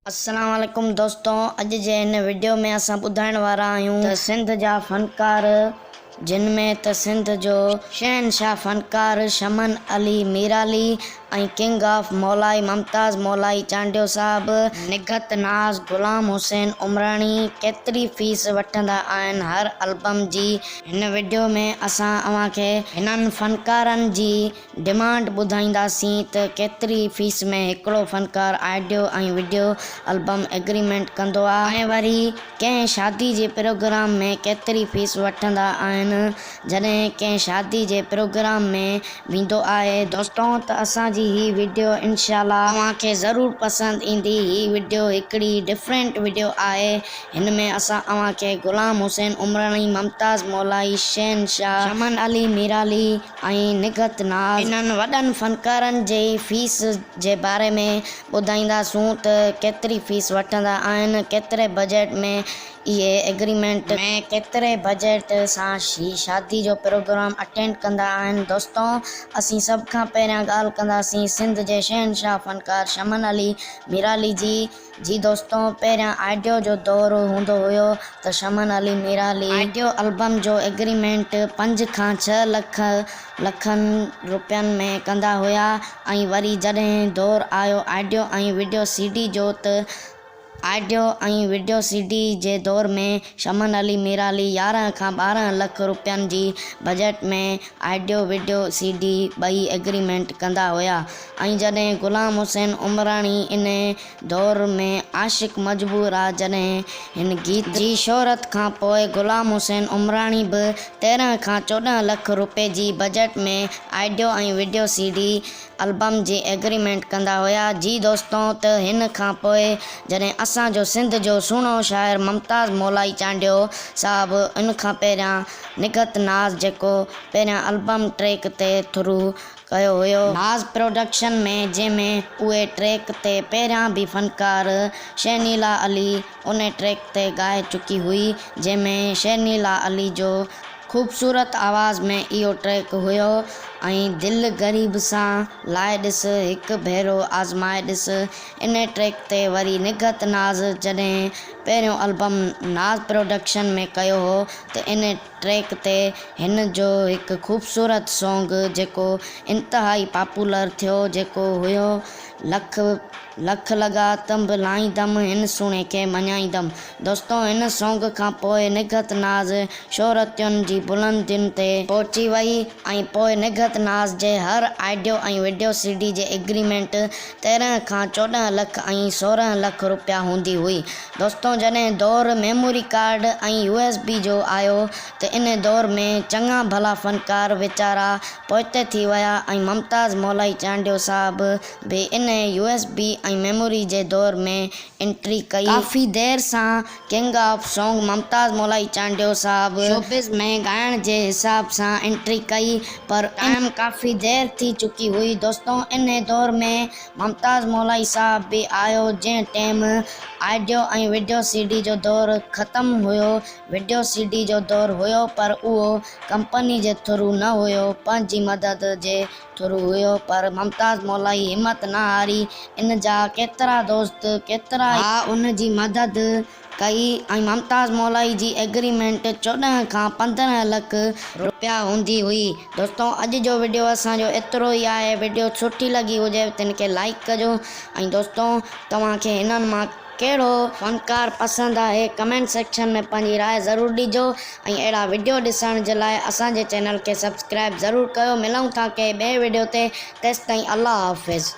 السلام عليڪم دوستو اڄ جي هن وڊيو ۾ اسان ٻڌائڻ وارا آهيون ته سنڌ جا فنڪار جن ۾ ته سنڌ جو شهنشاهه فنڪار شمن علي ميرالي ۽ ڪنگ آف مولائي ممتاز مولائي چانڊيو صاحب، نگهت ناز غلام حسين عمراڻي ڪيتري فيس وٺندا آهن هر البم جي، هن وڊيو ۾ اسان اوهان کي هنن فنڪارن جي ڊمانڊ ٻڌائينداسين ته ڪيتري فيس ۾ هڪڙو فنڪار آڊيو ۽ وڊيو البم ايگريمينٽ ڪندو آ ۽ وري ڪنهن شادي جي پروگرام ۾ ڪيتري فيس وٺندا آهن جڏهن ڪنهن شادي جي پروگرام ۾ ويندو آهي. دوستو ته اسان جي هي وڊيو انشاء الله اوهان کي ضرور پسند ايندي هي وڊيو هڪڙي ڊفرنٽ وڊيو آهي هن ۾ اسان اوهان کي غلام حسين عمراڻي ممتاز مولائي شهنشاهه شمن علي ميرالي ۽ نگهت ناز انهن وڏن فنڪارن جي فيس جي باري ۾ ٻڌائينداسون ته ڪيتري فيس وٺندا آهن، ڪيتري بجيٽ ۾ اهي ايگريمينٽ ۾ ڪيتري بجيٽ سان هي شادي جو پروگرام اٽينڊ ڪندا آهن. دوستو اسين سڀ کان پهريان ڳالهه ڪنداسين سنڌ جي شهنشاهه فنڪار شمن علي ميرالي جي. جي دوستو پهريان آڊيو جو دور هوندو هيو ته شمن علي ميرالي آڊيو البم جو ايگريمينٽ پنج کان ڇهه لک لکن روپين ۾ ڪندا هيا ۽ وري جڏهن دور آيو آڊيو ۽ وڊيو سي ڊي جو ته آڊيو ۽ وڊيو سي ڊي جي دور ۾ شمن علي ميرالي 11 کان 12 لک روپين جي budget ۾ audio video C D ٻئي ايگريمينٽ ڪندا هيا ۽ جڏهن غلام حسين عمراڻي انهي دور ۾ عاشق مجبور آ جڏهن هن گيت جي شهرت کان پوء غلام حسين عمراڻي به 13 کان 14 لک روپي جي budget ۾ audio ۽ video C D album جي ايگريمينٽ ڪندا هيا جي دوستو ته هن کان پوء جڏهن اسان جو سنڌ جو سهڻو شاعر ممتاز مولائي چانڊيو صاحب ان کان پهريان نگهت ناز جيڪو پهريان البم ٽريڪ تي ٿرو ڪيو هيو. ناز پروڊڪشن ۾ جنهن ۾ اهي ٽريڪ تي پهريان به فنڪار شهنيلا علي ان ٽريڪ تي ڳائي چڪي هئي جنهن ۾ شهنيلا علي جو خوبصورت آواز ۾ اهو ٽريڪ هيو ۽ دل غريب سان لائي ڏس هڪ ڀيرو آزمائي ڏس ان ٽريڪ تي وري نگهت ناز جڏهن پهريون البم ناز پروڊڪشن ۾ ڪيو هو ته ان ٽريڪ تي هن جو هڪ خوبصورت سونگ جيڪو انتهائي پاپولر ٿيو جيڪو هيو لک لک لڳا تنب لائيندم هن سهڻي کي مڃائيندم دوستو هن سونگ کان پوء نگهت ناز شهرتين جي بلندين تي پهچي وئي ۽ پوء نگهت ناز جي هر آڊيو ۽ وڊيو سي ڊي جي ايگريمينٽ 13 کان 14 لک ۽ 16 لک روپيا هوندي هئي دوستو جڏهن دور memory card ۽ U S B جو آيو ته ان دور ۾ چڱا ڀلا فنڪار ويچارا پوئتي ٿي ويا ۽ ممتاز مولائي چانڊيو صاحب به ان يو ايس بي ۽ ميموري جي دور ۾ انٽري ڪئي. ڪافي دير سان king of song Mumtaz Molai Chandio صاحب شوبز ۾ ڳائڻ جي حساب سان انٽري ڪئي پر ٽائيم ڪافي دير ٿي چڪي هئي دوستو انهي دور ۾ ممتاز مولائي صاحب به آيو جنهن time audio ۽ video C D جو دور ختم هيو وڊيو سي ڊي جو دور هيو پر اهو ڪمپني جي ٿرو نه هيو پنهنجي مدد جي ٿرو هيو پر ممتاز مولائي همت نه هاري ان جا ڪيترا دوست ڪيترا ڀاء ان جي مدد ڪئي ۽ ممتاز مولائي جي ايگريمينٽ 14 کان 15 لک روپيا هوندي هئي دوستو اڄ جو وڊيو اسان جو ايترو ئي آهي وڊيو سٺي لڳي هجي تن کي لائيڪ ڪجو ۽ دوستو توهان کي هنن مان ڪهڙو فنڪار پسند آهي ڪمينٽ سيڪشن ۾ پنهنجي راء ضرور ڏجو ۽ اهڙا وڊيو ڏسڻ جي لاء اسان جي چينل کي سبسڪرائب ضرور ڪيو ملون ٿا ڪنهن ٻئي وڊيو تي تيستائين الله حافظ.